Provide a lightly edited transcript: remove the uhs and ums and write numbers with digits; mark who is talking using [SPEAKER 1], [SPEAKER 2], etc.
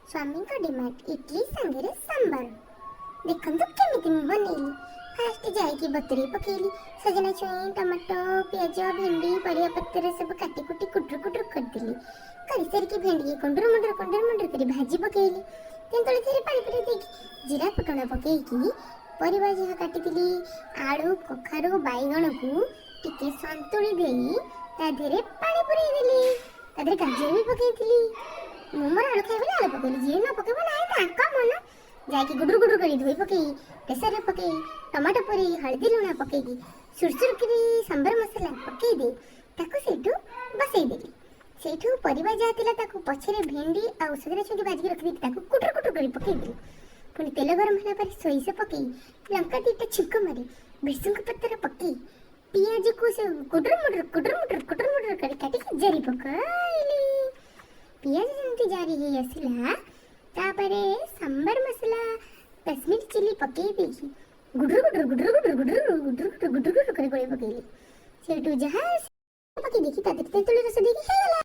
[SPEAKER 1] ସ୍ୱାମୀଙ୍କ ଡିମାଣ୍ଡ ଇଡଲି ସାଙ୍ଗରେ ସାମ୍ବର। ଦେଖନ୍ତୁ କେମିତି ମୁଁ ବନେଇଲି। ଫାଷ୍ଟ ଯାଇକି ବତୁରେଇ ପକେଇଲି ସଜନା ଛୁଇଁ, ଟମାଟୋ, ପିଆଜ, ଭେଣ୍ଡି, ପରିବା ପତ୍ର ସବୁ କାଟି କୁଟି କୁଟୁରୁ କୁଟୁରୁ କରିଦେଲି। କରିସାରିକି ଭେଣ୍ଡିକି କୁଣ୍ଡୁରୁ ମୁଣ୍ଡୁରୁ କୁଣ୍ଡୁରୁ ମୁଣ୍ଡୁରୁ କରି ଭାଜି ପକେଇଲି। ତେନ୍ତୁଳି ଧିରେ ପାଣି ପୁରେଇ ଦେଇକି, ଜିରା ଫୁଟଣ ପକେଇକି, ପରିବା ଯାହା କାଟିଥିଲି, ଆଳୁ, କଖାରୁ, ବାଇଗଣକୁ ଟିକେ ସନ୍ତୁଳି ଦେଇ ତା ଦେହରେ ପାଣି ପୁରେଇ ଦେଲି। ତା ଦେହରେ ଗାଜର ବି ପକେଇଥିଲି। ମୁଁ ମୋର ଆଳୁ ଖାଇବି, ଆଳୁ ପକେଇଲି। ଯିଏ ନ ପକେଇବ ନାହିଁ, ତାଙ୍କ ମନ। ଯାଇକି ଗୁଡୁରୁ ଗୁଡୁରୁ କରି ଧୋଇ ପକେଇ, ପ୍ରେସରରେ ପକେଇ, ଟମାଟୋ ପକେଇ, ହଳଦୀ ଲୁଣ ପକେଇକି, ସୁରସୁର କରି ସମ୍ବର ମସଲା ପକେଇ ଦେଇ ତାକୁ ସେଇଠୁ ବସେଇଦେଲି। ସେଇଠୁ ପରିବା ଯାହା ଥିଲା, ତାକୁ ପଛରେ ଭେଣ୍ଡି ଆଉ ସଜନା ଛୁଇଁକି ଭାଜିକି ରଖିଦେଇକି ତାକୁ କୁଟୁରୁ କୁଟୁରୁ କରି ପକେଇଦେଲି। ପୁଣି ତେଲ ଗରମ ହେଲା ପରେ ସୋରିଷ ପକେଇ, ଲଙ୍କା ଦୁଇଟା ଛୁଙ୍କ ମାରି, ଭୃଷଙ୍ଗ ପତ୍ର ପକେଇ, ପିଆଜକୁ ସେ କୁଟୁରୁ ମୁଟୁରୁ କୁଟୁରୁ ମୁଟୁରୁ କୁଟୁରୁ ମୁଟୁରୁ କରି କାଟିକି ଜାରି ପକାଇଲି। ପିଆଜ ଯେମିତି ଜାରି ହେଇ ଆସିଲା, ତାପରେ ସମ୍ବର ମସଲା, କାଶ୍ମୀର ଚିଲି ପକେଇ ଦେଇକି ଗୁଡୁରୁ ଗୁଡୁରୁ ଗୁଡୁରୁ ଗୁଡୁରୁ ଗୁଡୁରୁ ଗୁଡୁରୁ ଗୁଡୁରୁ ଗୁଡୁରୁ ଗୁଡୁରୁ କରି ଗୋଳେଇ ପକେଇଲି। ସେଇଠୁ ଯାହା ପକେଇ ଦେଇକି ତା ଦେହରେ ତେନ୍ତୁଳି ରସ ଦେଇକି ହେଇଗଲା।